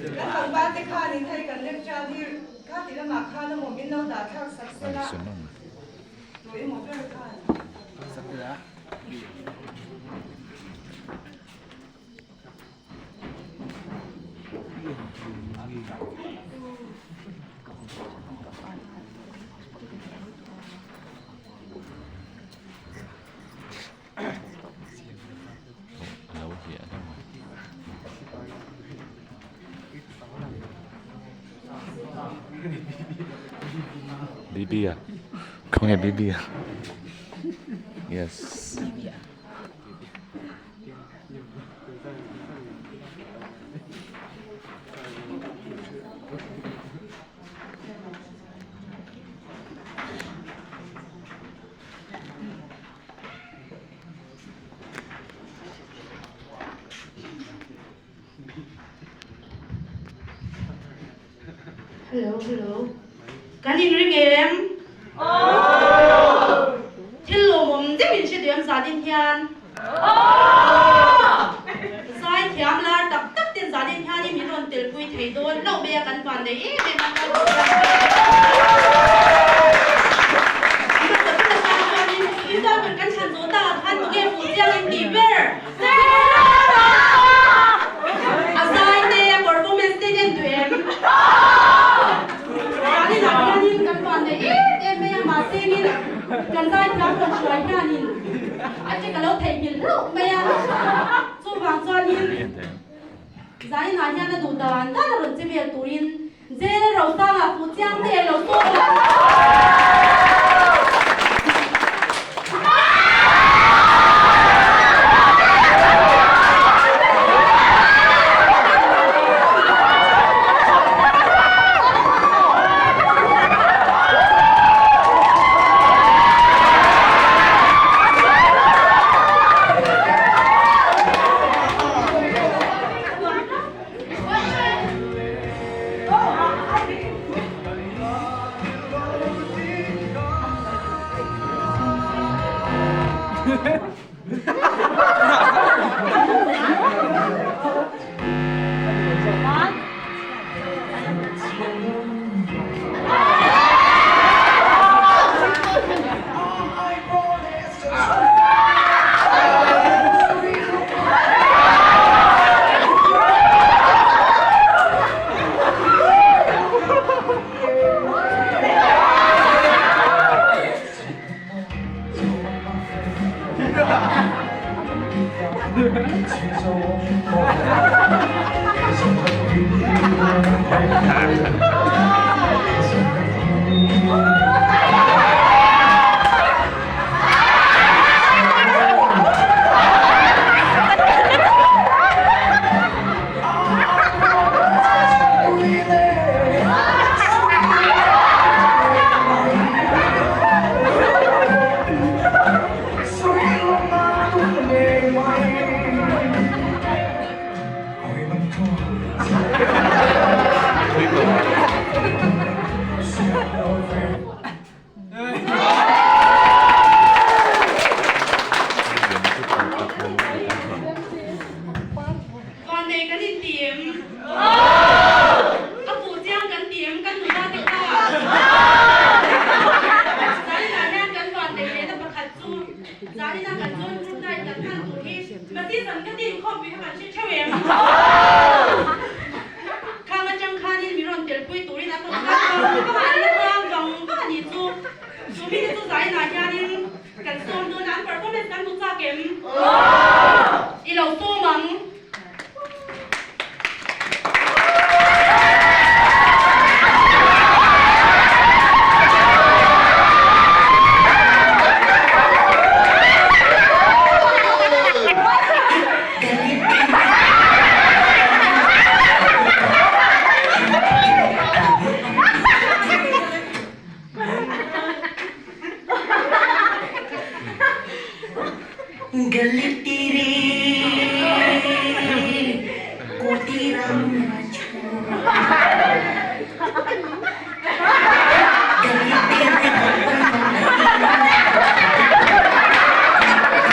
Kan tlangval te khanin hei kan lemchan hi kha ti lamah khan a maw min lo dah thlak sak sela tu emaw ber khan. Bibi a khawnge Bibi a yes. Hello hello kan in ring em? Aw! Thil lawmawm deuh in hre duh em zalin hian? Aw! Zai thiam lar tak tak ten zalin hianin min rawn telpui thei dawn hlauh mai a kan van nei em em a kan Hmasa ber atan chuanin Inter kan thlan zawh takah khan tunge fuh chiang in tih ber? A zai te, a performance te en duh em? Zaninah hianin kan van nei em em mai a, mahsengin kan zai thiam rawn hruai hianin a che ka lo theihnghilh hlauh mai a. Chuvang chuanin zaninah hian a duh dan dan a rawn che vel turin Jail Rosanga fuh chiang te lo sawm ang. Vannei kan inti em? A fuh chiang kan ti em? Kan nula te kha. Zaninah hian kan vannei lehna pakhat chu zaninah kan join group night kan hman tur hi Masi zan ka tin khawpui kha kan hre theuh em? Khang atang khanin mi rawn telpui turin a tawng khan vang vang a, an la tlang vang vang a nih chu. Chu mite chu zainah hianin kan sawm dawn a, an performance kan hmu chak em? I lo sawm ang.